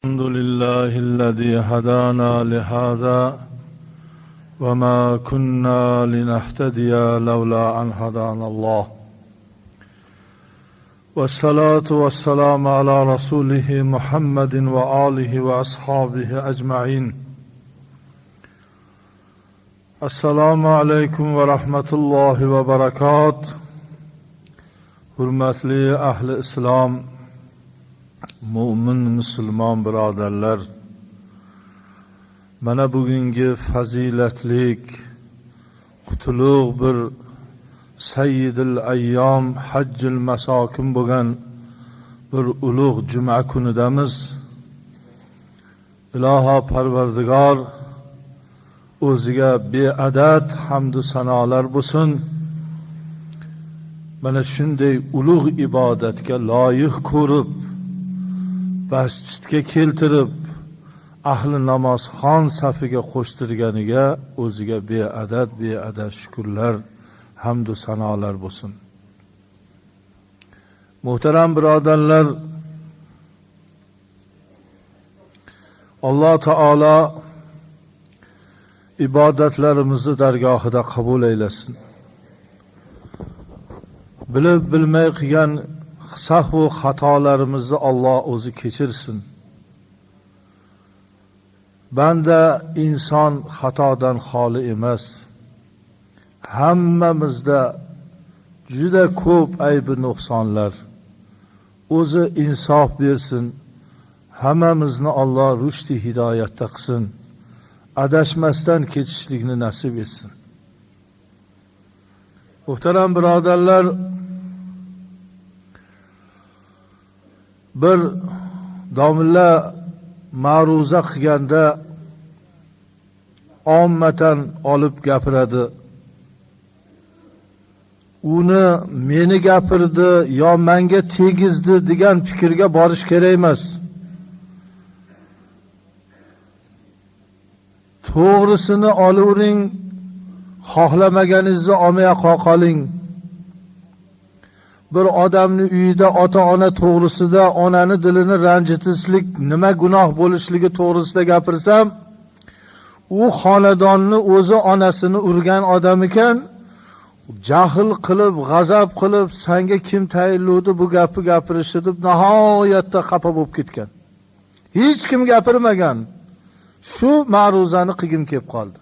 الحمد لله الذي هدانا لهذا وما كنا لنهتدي لولا أن هدانا الله والصلاة والسلام على رسوله محمد وآله وأصحابه أجمعين. السلام عليكم ورحمة الله وبركاته. Hurmatli ahli islom, mo'min musulmon birodarlar, mana bugungi fazilatlik, qutlug' bir sayyidil ayyom, hajjil masokin bo'lgan bir ulug' juma kunidamiz. Iloho Parvardigor o'ziga beadad hamd va sanolar bo'lsin. Mana shunday ulug' ibodatga loyiq ko'rib, masjidga keltirib, ahli namozxon safiga qo'shtirganiga o'ziga beadad beadad shukrlar, hamd va sanolar bo'lsin. Muhtaram birodarlar, Alloh taolo ibodatlarimizni dargohida qabul aylasin. Bilib bilmay qilgan sahv va xatolarimizni Alloh o'zi kechirsin. Banda inson xatodan xoli emas. Hammamizda juda ko'p ayb nuqsonlar. O'zi insof bersin. Hammamizni Alloh rushdi hidoyatda qilsin. Adashmasdan ketishlikni nasib etsin. Muhtaram birodarlar, bir domla ma'ruza qilganda ommatan olib gapiradi. Uni meni gapirdi yo menga tegizdi degan fikrga borish kerak emas. To'g'risini olavering, xohlamaganingizni olmay qoling. Bir odamning uyida ota-ona to'g'risida onani dilini ranjitishlik nima gunoh bo'lishligi to'g'risida gapirsam, u xonadonni o'zi onasini urgan odam ekan, jahl qilib, g'azab qilib, senga kim tayinladi bu gapni gapirishi deb nihoyatda xafa bo'lib ketgan. Hech kim gapirmagan. Shu ma'ruzani qilgim kelib qoldi.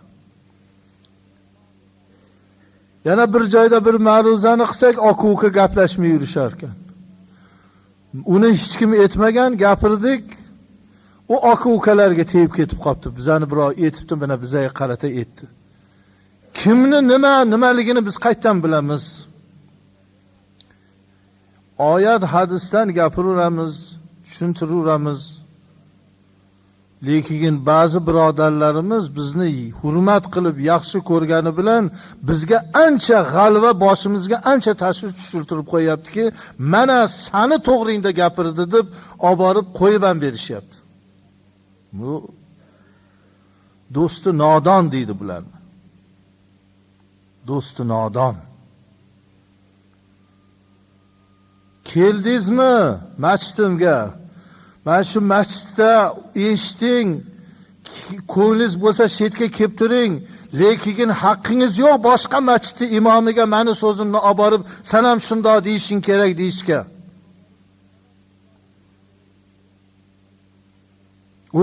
Yana bir joyda bir ma'ruzani qilsak, aka-uka gaplashmay yurishar ekan. Uni hech kim etmagan, gapirdik. U aka-ukalarga tegib ketib qopti. Bizani birov etibdi, mana bizga qarata etdi. Kimni nima nimaligini biz qayerdan bilamiz? Oyat hadisdan gapiraveramiz, tushuntiraveramiz. Lekin ba'zi birodarlarimiz bizni hurmat qilib yaxshi ko'rgani bilan bizga ancha g'alva, boshimizga ancha tashvish tushirtirib qo'yaptiki, mana seni to'g'ringda gapirdi deb olib borib qo'yib ham berishyapti. Bu do'sti nodon deydi bularni. Do'sti nodon. Keldingizmi masjidimga? Mana shu masjidda eshiting, ko'nglingiz bo'lsa shetga kelib turing, lekin haqqingiz yo'q boshqa masjidning imomiga meni so'zimni olib borib, sen ham shundoq deyishing kerak deyishga.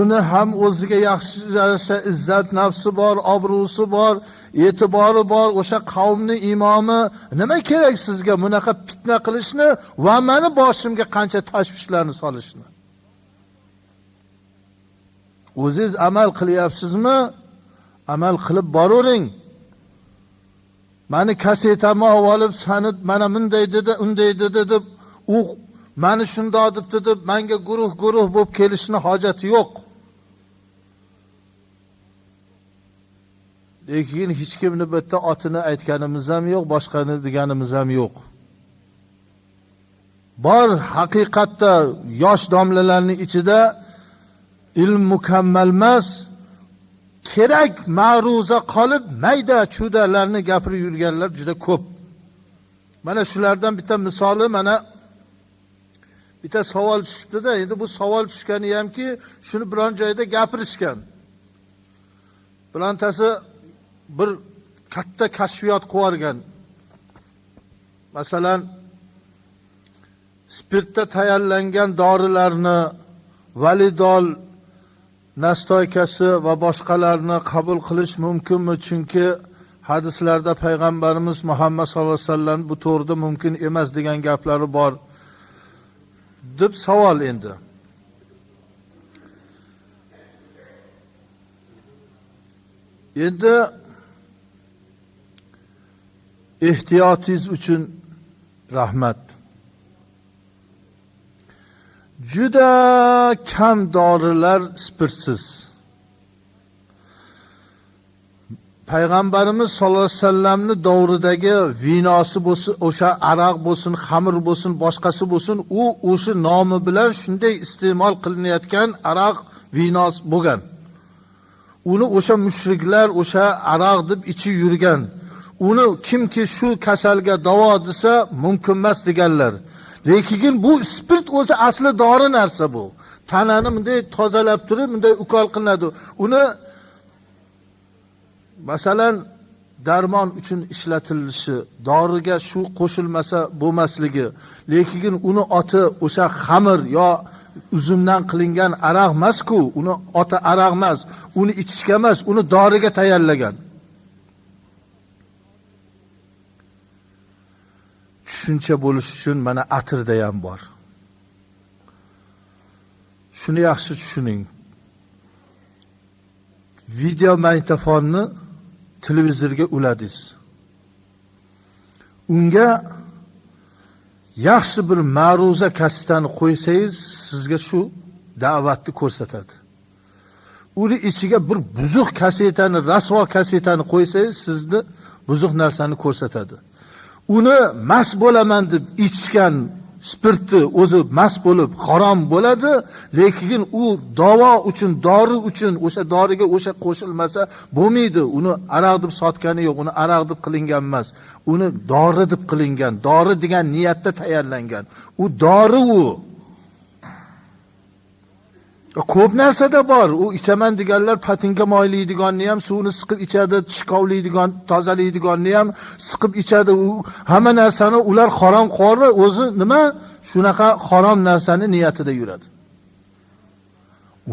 Uni ham o'ziga yaxshi yarasha izzat nafsi bor, obro'si bor, e'tibori bor, o'sha qavmning imomi nima kerak sizga bunaqa fitna qilishni va meni boshimga qancha tashvishlarni solishni? O'zingiz amal qilyapsizmi? Amal qilib boravering. Meni kasetamni olib, sani mana bunday dedi, unday dedi deb, u meni shundoq debdi deb menga guruh-guruh bo'lib kelishni hojati yo'q. Lekin hech kimni bitta otini aytganimiz ham yo'q, boshqani deganimiz ham yo'q. Bor haqiqatda yosh domlalarning ichida ilm mukammal emas, kerak ma'ruza qolib mayda chudalarni gapirib yurganlar juda ko'p. Mana shulardan bitta misoli, mana Bitta savol tushibdi-da, endi bu savol tushgani hamki shuni biron joyda gapirishgan. Birontasi bir katta kashfiyot qilib. Masalan, spirtda tayyorlangan dorilarni, validol nastoykasi va boshqalarni qabul qilish mumkinmi? Chunki hadislarda payg'ambarimiz Muhammad sallallohu alayhi vasallam bu to'g'rida mumkin emas degan gaplari bor deb savol endi. Endi ehtiyotingiz uchun rahmat. Juda kam dorilar spirtsiz. Payg'ambarimiz sollallohu alayhi vasallamni davridagi vinosi bo'lsin, o'sha aroq bo'lsin, xamir bo'lsin, boshqasi bo'lsin, u o'sha nomi bilan shunday iste'mol qilinayotgan aroq vinos bo'lgan. Uni o'sha mushriklar o'sha aroq deb ichib yurgan. Uni kimki shu kasalga davo desa mumkin emas deganlar. Lekin bu spirt o'zi asli dori narsa bu. Tanani bunday tozalab turib, bunday ukol qilinadi. Uni masalan darmon uchun ishlatilishi, doriga shu qo'shilmasa bo'lmasligi, lekin uni oti o'sha xamir yo uzumdan qilingan aroq emas-ku, uni oti aroq emas, uni ichishga emas, uni doriga tayyorlagan. Tushuncha bo'lish uchun mana atirda ham bor. Shuni yaxshi tushuning. Video magnitofonni televizorga uladingiz. Unga yaxshi bir ma'ruza kassetani qo'ysangiz, sizga shu da'vatni ko'rsatadi. Uni ichiga bir buzuq kassetani, rasvo kassetani qo'ysangiz, sizni buzuq narsani ko'rsatadi. Uni mast bo'laman deb ichgan spirtni o'zi mast bo'lib harom bo'ladi, lekin u davo uchun, dori uchun, o'sha doriga o'sha qo'shilmasa bo'lmaydi. Uni aroq deb sotgani yo'q, uni aroq deb qilingan emas. Uni dori deb qilingan, dori degan niyatda tayyorlangan. U dori u. Ko'p narsada bor. U ichaman deganlar patinga moylaydiganni ham suvini siqib ichadi, tishkovlaydigan, tozalaydiganni ham siqib ichadi. U hamma narsani ular harom qori, o'zi nima? Shunaqa harom narsani niyatida yuradi.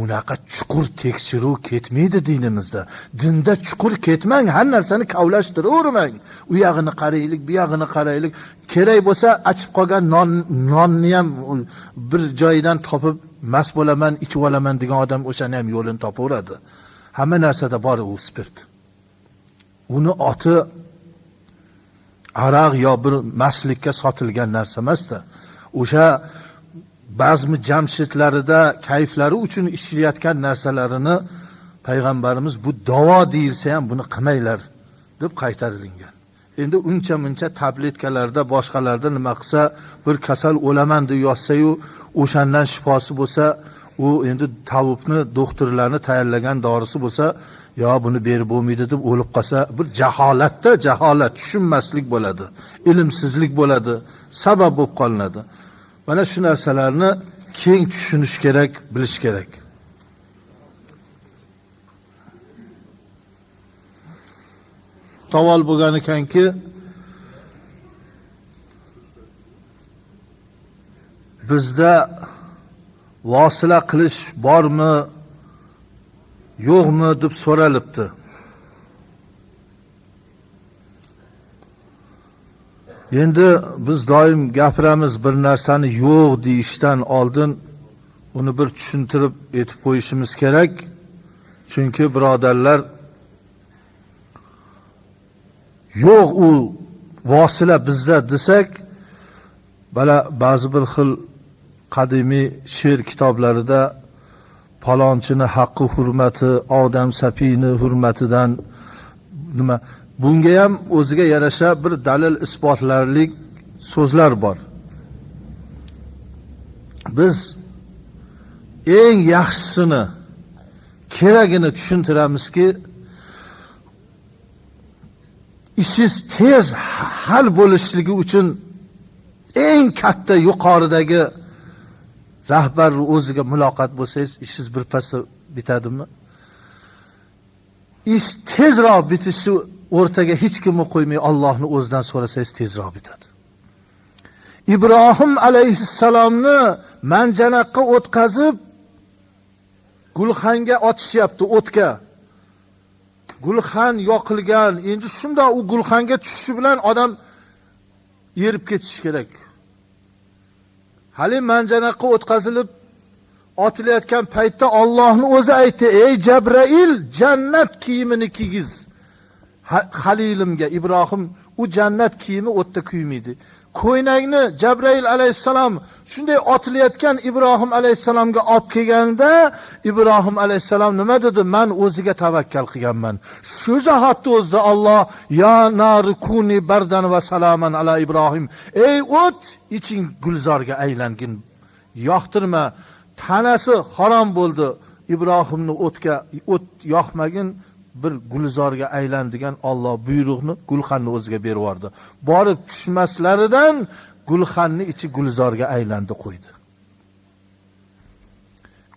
Unaqa chuqur tekshiruv ketmaydi dinimizda. Dinda chuqur ketmang, har narsani kavlashtiravermang. U yog'ini qaraylik, bu yog'ini qaraylik. Kerak bo'lsa achib qolgan nonni ham bir joyidan topib mast bo'laman, ichib olaman degan odam o'shani ham yo'lini topaveradi. Hamma narsada bor u spirt. Uni oti aroq yo bir mastlikka sotilgan narsa emas-da. O'sha bazmi jamshidlarida kayflari uchun ishlayotgan narsalarini payg'ambarimiz bu davo deyilsa ham buni qilmanglar deb qaytarilgan. Endi uncha muncha tabletkalarda, boshqalarda nima qilsa, bir kasal o'laman deb yozsa-yu, o'shandan shifosi bo'lsa, u endi tabibni, doktorlarni tayyorlagan dorisi bo'lsa, yo buni berib bo'lmaydi deb o'lib qolsa, bir jaholatda jaholat, tushunmaslik bo'ladi, ilmsizlik bo'ladi, sabab bo'lib qolinadi. Mana shu narsalarni keng tushunish kerak, bilish kerak. Savol bo'lgan ekanki, bizda vosila qilish bormi, yo'qmi deb so'ralibdi. Endi biz doim gapiramiz, bir narsani yo'q deyishdan oldin uni bir tushuntirib aytib qo'yishimiz kerak. Chunki birodarlar, yo'q u vosila bizda desak, bala ba'zi bir xil qadimiy she'r kitoblarida palonchini haqqi hurmati, odam sapini hurmatidan nima, bunga ham o'ziga yarasha bir dalil isbotlarlik so'zlar bor. Biz eng yaxshisini, keragini tushuntiramizki, ishingiz tez hal bo'lishligi uchun eng katta yuqoridagi Rahbar o'ziga muloqot bo'lsangiz, ishingiz birpasda bitadimi? Ish tezroq bitishi o'rtaga hech kimni qo'ymay Allohni o'zidan so'rasangiz tezroq bitadi. Ibrohim alayhissalomni manjanaqqa o'tkazib gulxanga otishyapti, o'tga. Gulxan yoqilgan. Endi shundoq u gulxanga tushishi bilan odam erib ketishi kerak. Hali manjanaqqa o'tkazilib otilayotgan paytda Allohning o'zi aytdi: "Ey Jabroil, jannat kiyimini kiygiz Halilimga." Ibrohim u jannat kiyimi o'tda kuymaydi. Ko'ynakni Jabroil alayhissalom shunday otilayotgan Ibrohim alayhissalomga olib kelganda, Ibrohim alayhissalom nima dedi? Men o'ziga tavakkal qilganman. Shu zahotda o'zida Alloh ya nar kuni bardan va salaman ala Ibrohim. Ey o't, iching gulzorga aylangin. Yoqtirma. Tanasi harom bo'ldi. Ibrohimni o'tga o't yoqmagin, bir gulzorga aylan degan Alloh buyruqni gulxanni o'ziga berib yubordi. Borib tushmaslaridan gulxanni ichi gulzorga aylandi qo'ydi.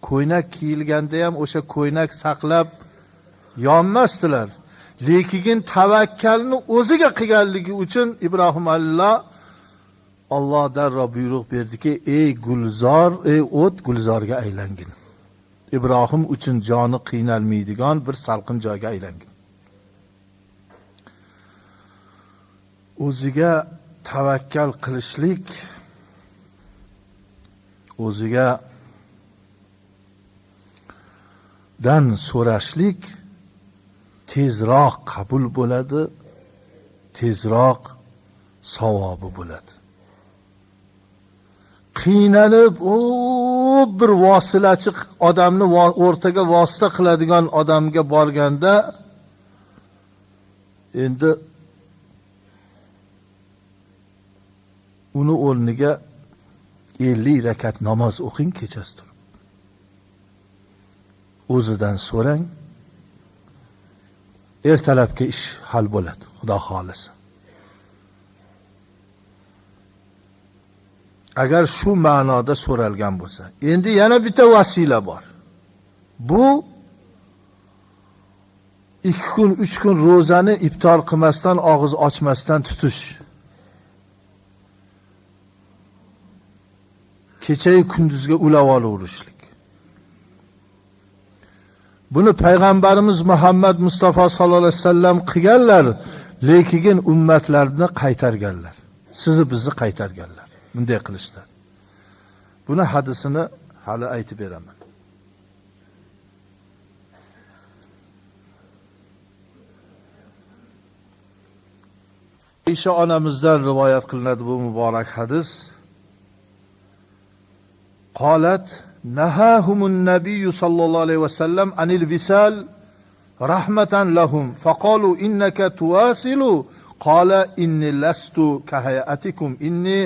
Ko'ynak kiyilganda ham o'sha ko'ynak saqlab yonmasdilar. Lekin tavakkalni o'ziga qilganligi uchun Ibrohim alayhissalom Alloh darrov buyruq berdiki: "Ey gulzor, ey o't, gulzorga aylangin." Ibrohim uchun joni qiynalmaydigan bir salqin joyga aylangin. O'ziga tavakkal qilishlik, o'ziga dan so'rashlik tezroq qabul bo'ladi, tezroq savobi bo'ladi. Qiynalib, o bir vosilachi odamni o'rtaga vosita qiladigan odamga borganda endi uni o'rniga 50 rakat namoz o'qing kechasi turib. O'zidan so'rang, ertalabki ish hal bo'ladi, Xudo xolasa. Agar shu ma'noda so'ralgan bo'lsa. Endi yana bitta vasila bor. Bu 2 kun, 3 kun ro'zani iftor qilmasdan, og'iz ochmasdan tutish. Kechayu kunduzga ulab olaverishlik. Buni payg'ambarimiz Muhammad Mustafa sallallohu alayhi vasallam qilganlar, lekin ummatlarni qaytarganlar. Sizni bizni qaytarganlar. Bunday qilishlar. Buni hadisini hali aytib beraman. Aisha onamizdan rivoyat qilinadi bu muborak hadis. Qalat nahahumun nabiy sallallohu alayhi vasallam anil visal rahmatan lahum faqalu innaka tuwasilu qala inni lastu kahayatikum inni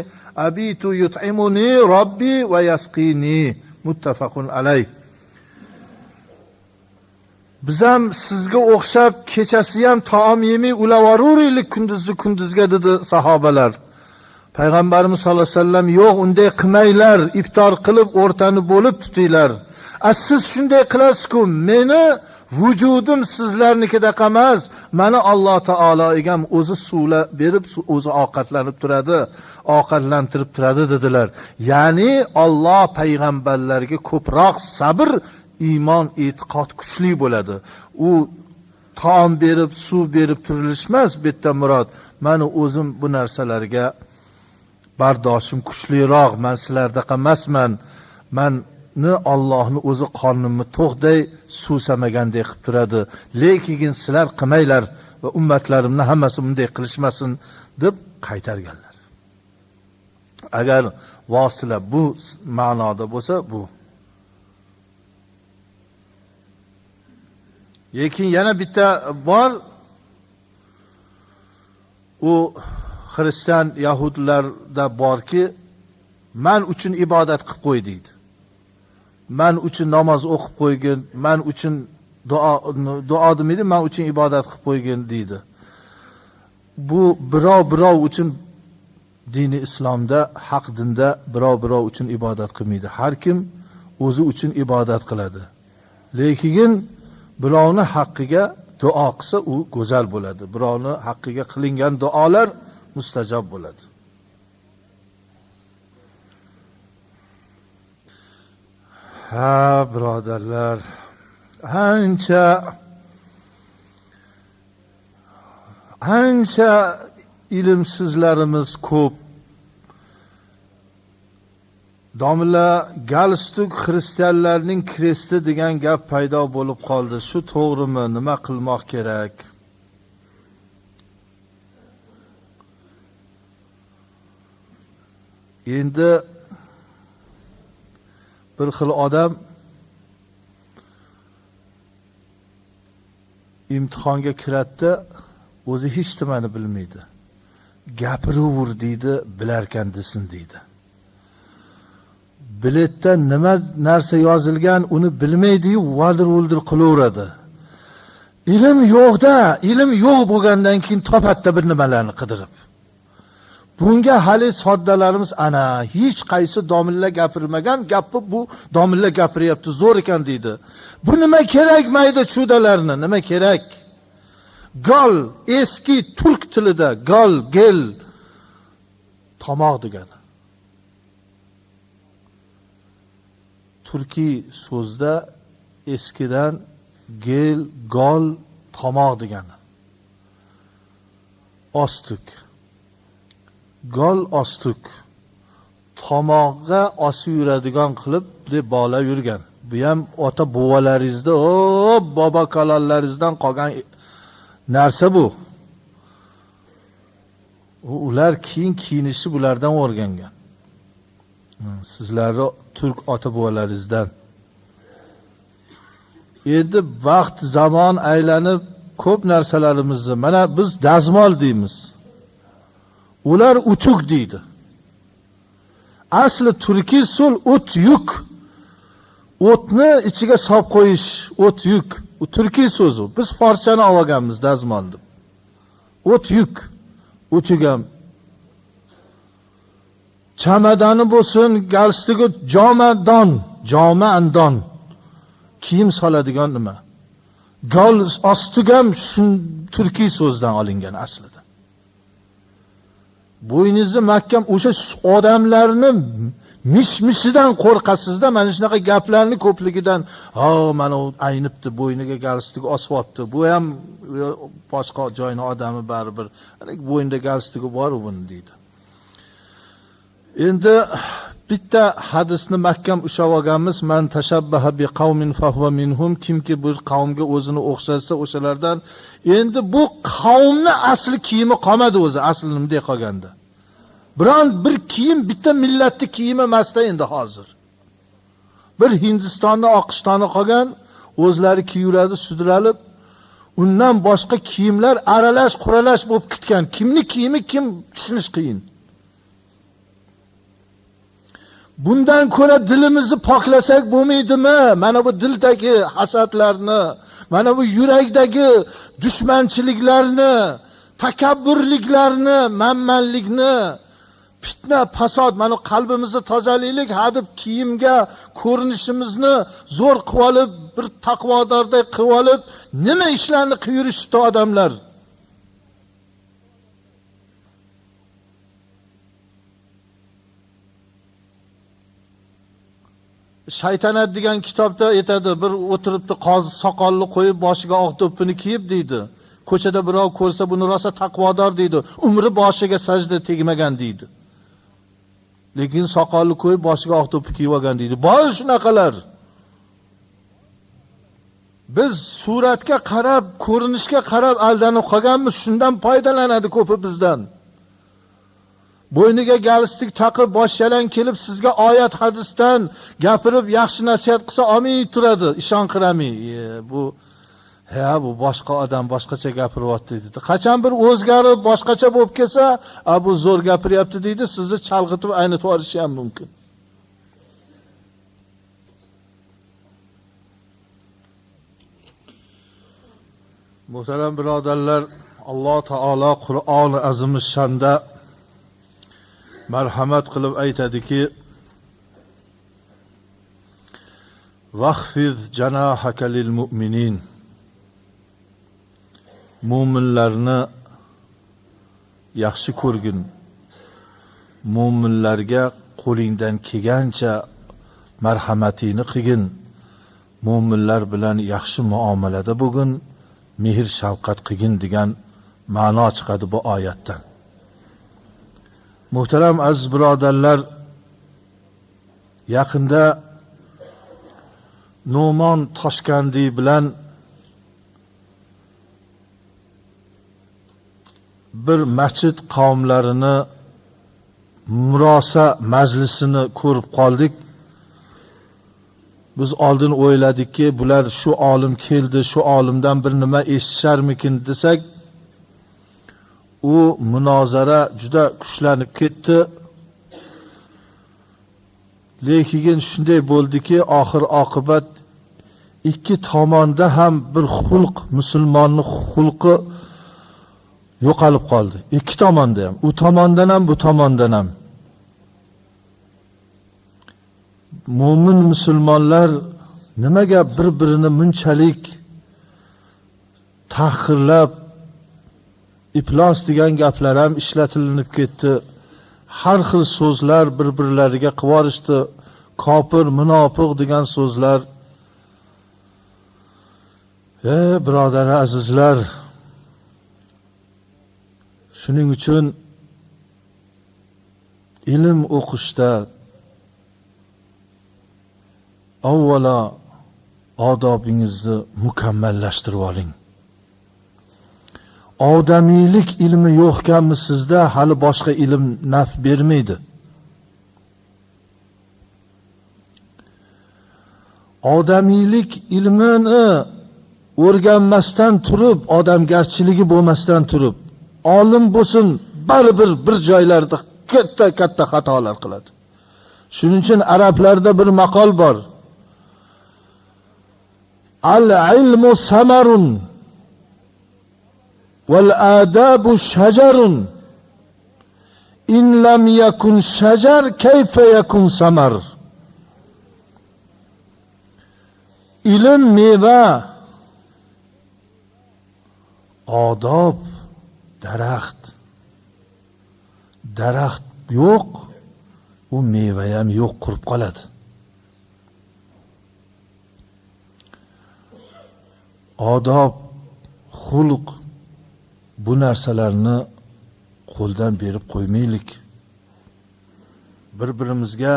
abitu yut'imuni robbi va yasqini muttafaqun alayh. Biz ham sizga o'xshab kechasi ham taom yemay ulaveraylik kunduzni kunduzga dedi sahobalar. Payg'ambarimiz sollallohu alayhi vasallam yo'q, unday qilmanglar, iftor qilib o'rtani bo'lib tutinglar. A siz shunday qilasiz-ku, meni vujudim sizlarnikidaqa emas, meni Alloh taolo egam o'zi suvla berib, o'zi ovqatlanib turadi, ovqatlantirib turadi dedilar. Ya'ni Alloh payg'ambarlarga ko'proq sabr, iymon, e'tiqod kuchli bo'ladi. U taom berib, suv berib turilishmas, bu yerda murod. Meni o'zim bu narsalarga bardoshim kuchliroq, men sizlardaqa emasman. Meni Allohni o'zi qornimni to'qday, suvsamaganday qilib turadi. Lekin sizlar qilmanglar va ummatlarimni hammasi bunday qilishmasin deb qaytarganlar. Agar vosila bu ma'noda bo'lsa bu. Lekin yana bitta bor, u xristian yahudlarda borki, men uchun ibodat qilib qo'y deydi. Men uchun namoz o'qib qo'ygin, men uchun duo demaydi, men uchun ibodat qilib qo'ygin deydi. Bu birov uchun Dini islomda, haq dinda birov-birov uchun ibodat qilmaydi. Har kim o'zi uchun ibodat qiladi. Lekin birovni haqqiga duo qilsa u go'zal bo'ladi. Birovni haqqiga qilingan duolar mustajob bo'ladi. Ha, birodarlar, ancha ilmsizlarimiz ko'p. Domla galstuk xristianlarning kresti degan gap paydo bo'lib qoldi. Shu to'g'rimi? Nima qilmoq kerak? Endi bir xil odam imtihonga kiradida o'zi hech nimani bilmaydi. Gapiraver deydi, bilarkan desin deydi. Biletda nima narsa yozilgan uni bilmaydi-yu, valdir-vuldir qilaveradi. Ilm yo'qda, ilm yo'q bo'lgandan keyin topatda bir nimalarni qidirib. Bunga hali soddalarimiz ana hech qaysi domilla gapirmagan gapni bu domilla gapiryapti, zo'r ekan deydi. Bu nima kerak mayda chudalarni, nima kerak? Gol eski turk tilida gol, gel tomoq degani. Turkiy so'zda eskidan gel, gol, tomoq degani. Ostuk. Gol ostuk. Tomoqqa osib yuradigan qilib deb bola yurgan. Bu ham ota bobolaringizda, bobo kalollaringizdan qolgan narsa bu. Ular keyin kiyinishi bulardan o'rgangan. Sizlarni turk ota bobolaringizdan. Endi vaqt zamon aylanib ko'p narsalarimizni mana biz dazmol deymiz. Ular utuk deydi. Asli turkiy so'l o't yuk. O'tni ichiga solib qo'yish, o't yuk. U turkiy so'z u. Biz forschani olganmiz dazmol deb. O't yuk. O'tuk ham. Chamadani bo'lsin, galstugi jomadon, joma andon. Kiyim soladigan nima? Gol ostugam shu turkiy so'zdan olingan aslida. Bo'yningizni mahkam o'sha odamlarni mish-mishidan qo'rqasizda, mana shunaqa gaplarni ko'pligidan, ha, mana u aynibdi, bo'yniga galstuk osyapti. Bu ham boshqa joyni odami baribir. Bo'ynida galstugi bor buni deydi. Endi bitta hadisni mahkam ushlab olganmiz. Man tashabbaha bi qavmin fahuva minhum, kimki bir qavmga o'zini o'xshatsa o'shalardan. Endi bu qavmni asli kiyimi qolmadi o'zi, asli bunday qolganda. Biron bir kiyim bitta millatning kiyimi emasda endi hozir. Bir Hindistonni oqishtoni qolgan, o'zlari kiyuradi, sudralib, undan boshqa kiyimlar aralash quralash bo'lib ketgan. Kimni kiyimi kim tushunish qiyin. Bundan ko'ra dilimizni poklasak bo'lmaydimi? Mana bu dildagi hasadlarni, mana bu yurakdagi dushmanchiliklarni, takabburliklarni, manmanlikni, fitna, fasod, mana qalbimizni tozalaylik, hadeb kiyimga ko'rinishimizni zo'r qilib olib, bir taqvodorday qilib olib, nima ishlarni qilib yurishdi odamlar? Shaytanat degan kitobda aytadi, bir o'tiribdi qozi soqolni qo'yib, boshiga oq to'ppini kiyib deydi. Ko'chada birov ko'rsa buni rosa taqvodor deydi. Umri boshiga sajda tegmagan deydi. Lekin soqolni qo'yib boshiga oq to'ppi kiyib olgan deydi. Bor shunaqalar. Biz suratga qarab, ko'rinishga qarab aldanib qolganmiz, shundan foydalanadi ko'pi bizdan. Bo'yniga galstuk taqib, bosh yalang kelib sizga oyat hadisdan gapirib yaxshi nasihat qilsa olmay turadi, ishonqiramay. Bu ha, bu boshqa odam boshqacha gapiryapti deydi. Qachon bir o'zgarib boshqacha bo'lib kelsa, a bu zo'r gapiryapti deydi, sizni chalg'itib aynitib yuborishi ham mumkin. Muhtaram birodarlar, Alloh taolo Qur'oni azimishshonda marhamat qilib aytadiki: "Vaxfiz janahaka lil mu'minin." Mo'minlarni yaxshi ko'rgin. Mo'minlarga qo'lingdan kelgancha marhamatingni qilgin. Mo'minlar bilan yaxshi muomalada bo'lgin, mehr shafqat qilgin degan ma'no chiqadi bu oyatdan. Muhtaram aziz birodarlar, yaqinda Nu'mon Toshkandiy bilan bir masjid qavmlarini murosa majlisini ko'rib qoldik. Biz oldin o'yladikki, bular shu olim keldi, shu olimdan bir nima eshitisharmikin desak, u munozara juda kuchlanib ketdi. Lekin shunday bo'ldiki, oxir oqibat ikki tomonda ham bir xulq, musulmonning xulqi yo'qolib qoldi. Ikki tomonda ham, u tomondan ham, bu tomondan ham. Mo'min musulmonlar nimaga bir-birini bunchalik tahqirlab, iflos degan gaplar ham ishlatilinib ketdi. Har xil so'zlar bir-birlariga qivorishdi. Kofir, munofiq degan so'zlar. Ey birodar azizlar, shuning uchun ilm o'qishda avvalo odobingizni mukammallashtirib oling. Odamiylik ilmi yo'qkanmi sizda, hali boshqa ilm naf bermaydi. Odamiylik ilmini o'rganmasdan turib, odamgarchiligi bo'lmasdan turib, olim bo'lsin, baribir bir joylarda katta-katta xatolar qiladi. Shuning uchun arablarda bir maqol bor. Al-ilmu samarun wal adabu shajarun in lam yakun shajar kayfa yakun samar. Ilm meva, odob daraxt. Daraxt yo'q, u meva ham yo'q, qurib qoladi. Odob, xulq, bu narsalarni qo'ldan berib qo'ymaylik. Bir-birimizga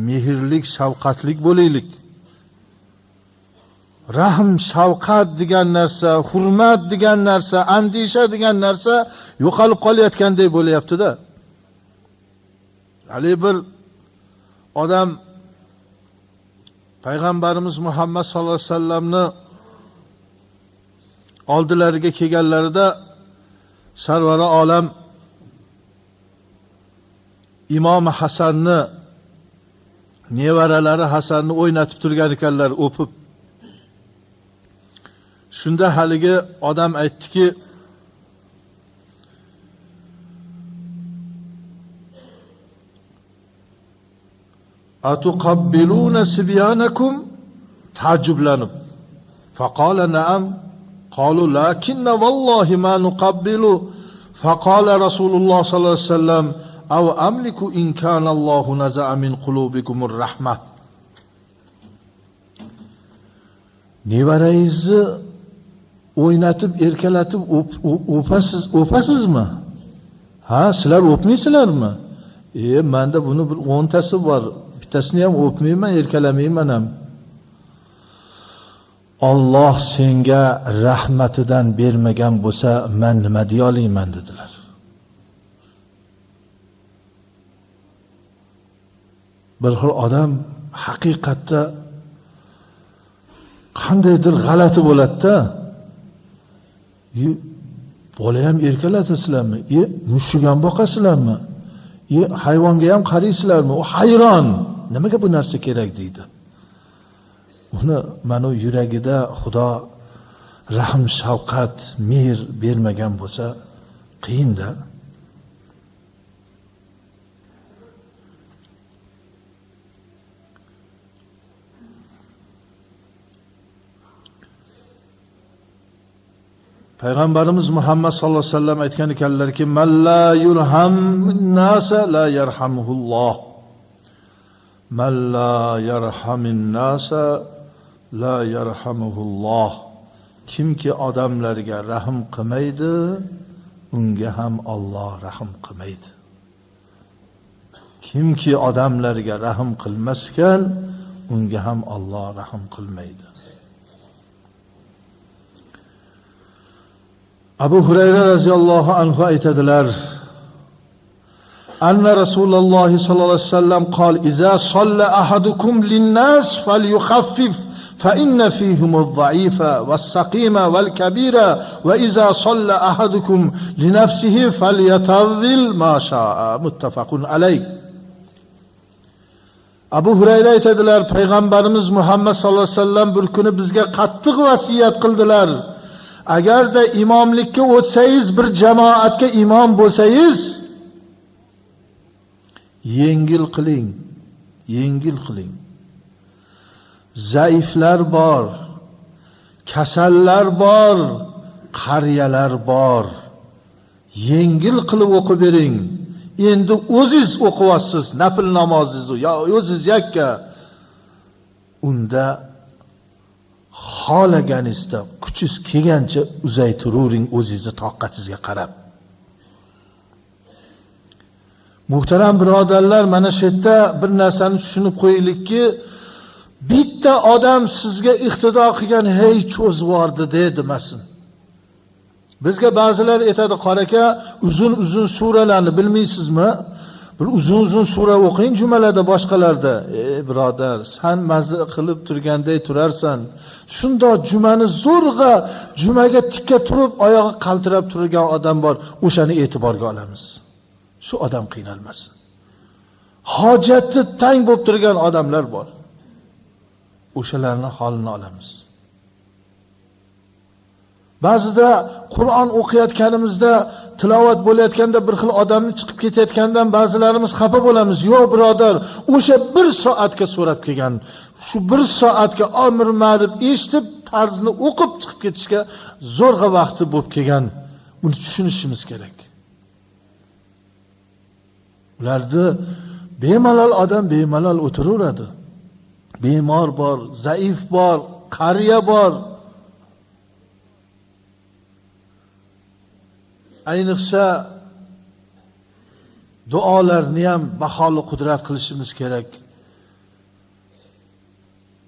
mehrlik, shafqatlik bo'laylik. Rahm, shafqat degan narsa, hurmat degan narsa, andisha degan narsa yo'qolib qolayotgandek bo'lyapti-da. Hali bir odam Payg'ambarimiz Muhammad sallallohu alayhi vasallamni oldilariga kelganlarida Sarvari olam Imom Hasanni nevaralari Hasanni o'ynatib turgan ekanlar, o'pib. Shunda haligi odam aytdiki: "Atuqabbiluna sibyanakum?" Ta'jublanib. Faqala na'am. Qalu lakinna vallohi ma nuqabbilu. Faqala Rasululloh sallallohu alayhi vasallam: "Aw amliku in kana Allohu naza'a min qulubikumur rahmah." Nevarangizni o'ynatib, erkalatib o'pasiz, o'pasizmi? Ha, sizlar o'pmaysizlarmi? Menda buni bir 10 tasi bor. Bittasini ham o'pmayman, erkalamayman ham. Alloh senga rahmatidan bermagan bo'lsa, men nima deya olaman dedilar. Bir xil odam haqiqatda qandaydir g'alati bo'ladi-da. Bola ham erkalatasizlarmi? Mushuk ham boqasizlarmi? Hayvonga ham qaraysizlarmi? U hayron. Nimaga bu narsa kerak deydi. Uni mana yuragida Xudo rahm, shafqat, mehr bermagan bo'lsa, qiyinda. Payg'ambarimiz Muhammad sallallohu alayhi vasallam aytgan ekanlarki, "Man la yurhamun nasa la yarhamuhulloh." Man la yarhamun nasa la yarhamuhulloh. Kimki odamlarga rahm qilmaydi, unga ham Alloh rahm qilmaydi. Kimki odamlarga rahm qilmas ekan, unga ham Alloh rahm qilmaydi. Abu Hurayra radhiyallohu anhu aytadilar: "Anna Rasululloh sallallohu alayhi vasallam qol: "Iza salla ahadukum lin-nas falyukhaffif fa inna fihim ad-da'ifa was-saqima wal-kabira va iza salla ahadukum li nafsihi falyatawwil ma sha'a." Muttafaqun alayh. Abu Hurayra aytadilar, Payg'ambarimiz Muhammad sallallohu alayhi vasallam bir kuni bizga qattiq vasiyat qildilar. Agarda imomlikka o'tsangiz, bir jamoatga imom bo'lsangiz, yengil qiling, yengil qiling. Zaiflar bor, kasallar bor, qariyalar bor. Yengil qilib o'qib bering. Endi o'zingiz o'qiyapsiz nafl namozingizni yo o'zingiz yakka. Unda xohlaganingizda kuchingiz kelgancha uzaytiravering o'zingizni toqatingizga qarab. Muhtaram birodarlar, mana shu yerda bir narsani tushunib qo'yaylikki, bitta odam sizga iqtido qilgan, hey cho'zvordi demasin. Bizga ba'zilar aytadi, qora aka, uzun-uzun suralarni bilmaysizmi? Bir uzun-uzun sura o'qing jumalarda, boshqalarda. Ey birodar, san mazza qilib turganday turarsan. Shundoq jumani zo'rg'a jumaga tikka turib, oyog'i qaltirab turgan odam bor, o'shani e'tiborga olamiz. Shu odam qiynalmasin. Hojati tang bo'lib turgan odamlar bor. O'shalarning holini olamiz. Ba'zida Qur'on o'qiyotganimizda, tilovat bo'layotganda bir xil odamni chiqib ketayotgandan ba'zilarimiz xafa bo'lamiz. Yo'q birodar, o'sha bir soatga so'rab kelgan, shu bir soatga amr ma'ruf eshitib, tarzini o'qib chiqib ketishga zo'rg'a vaqti bo'lib kelgan. Uni tushunishimiz kerak. Ularni bemalol odam bemalol o'tiraveradi. Bemor bor, zaif bor, qariya bor. Ayniqsa duolarni ham baholi qudrat qilishimiz kerak.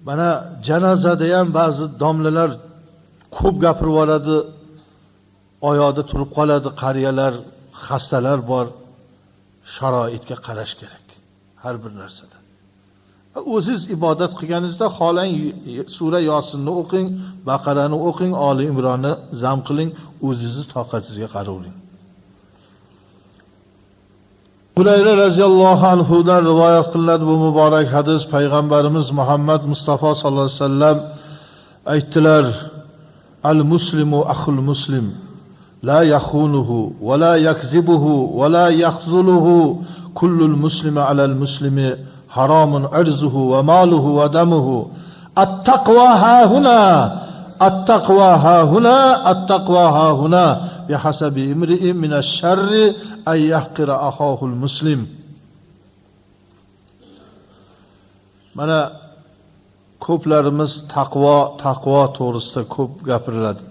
Mana janozada ham ba'zi domlalar ko'p gapirib yuboradi, oyoqda turib qoladi, qariyalar, xastalar bor. Sharoitga qarash kerak har bir narsada. O'zingiz ibodat qilganingizda xolang sura Yosinni o'qing, Baqarani o'qing, Oli Imronni zam qiling, o'zingizni toqatingizga qaravering. Hurayra radhiyallohu anhu dan rivoyat qilinadi bu muborak hadis. Payg'ambarimiz Muhammad Mustafa sallallohu alayhi vasallam aytdilar: "Al muslimu akhul muslim la yakhunuhu va la yakzibuhu va la yakhzuluhu kullul muslimi alal muslimi haramun arzuhu va maluhu va damuhu. At-taqwa ha huna, at-taqwa ha huna, at-taqwa ha huna bihasabi imri'in minash-sharri ay yahqira axohul muslim." Mana ko'plarimiz taqvo, taqvo to'g'risida ko'p gapiriladi.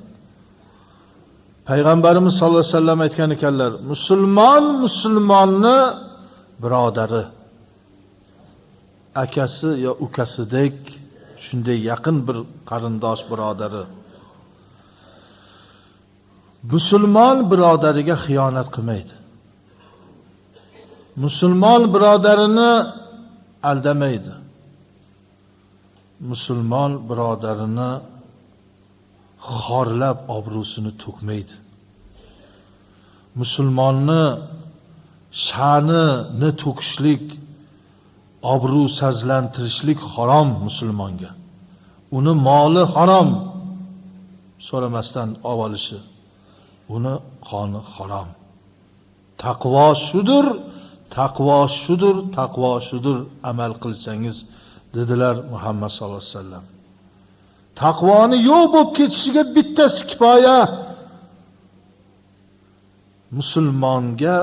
Payg'ambarimiz sollallohu alayhi vasallam aytgan ekanlar, musulmon musulmonni birodari, akasi yo ukasidek shunday yaqin bir qarindosh birodari. Musulmon birodariga xiyonat qilmaydi. Musulmon birodarini aldamaydi. Musulmon birodarini xorlab obro'sini to'kmaydi. Musulmonni sha'nini to'kishlik, obro' sazlantirishlik harom musulmonga. Uni moli harom, so'ramasdan olishi. Uni qoni harom. Taqvo shudur, taqvo shudur, taqvo shudur, amal qilsangiz dedilar Muhammad sallallohu alayhi vasallam. Taqvoni yo'q bo'lib ketishiga bittasi kifoya. Musulmonga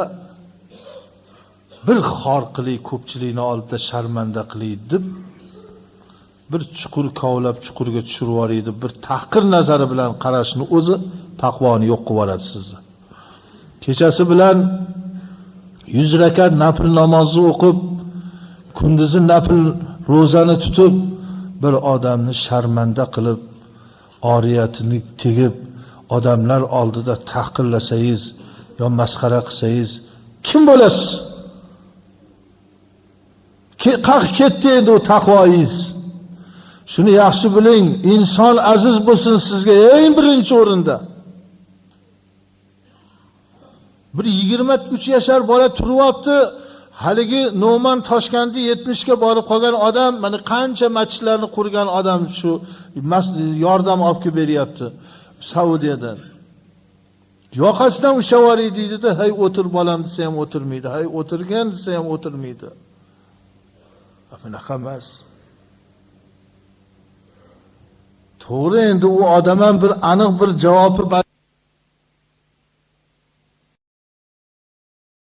bir xor qiling, ko'pchilikni oldida sharmanda qiling deb bir chuqur kovlab chuqurga tushirib yuboradi deb bir tahqir nazari bilan qarashni o'zi taqvoni yo'q qilib yuboradi sizni. Kechasi bilan 100 rakat nafl namozni o'qib, kunduzi nafl ro'zani tutib, bir odamni sharmanda qilib, oriyatini tegib, odamlar oldida tahqirlasangiz yo masxara qilsangiz, kim bo'lasiz? Qalq ketdi endi u taqvoyingiz. Shuni yaxshi biling, inson aziz bo'lsin sizga eng birinchi o'rinda. Bir 23 yashar bola turyapti, haligi No'man Toshkentda 70 ga borib qolgan odam, mana qancha masjidlarni qurgan odam shu yordam olib kelib beryapti Saudiyadan. Yoqasidan ushavori deydi-da, hay o'tir bolam desa ham o'tirmaydi, hay o'tirgan desa ham o'tirmaydi. Bunaqa emas. To'g'ri, endi u odam ham bir aniq bir javobi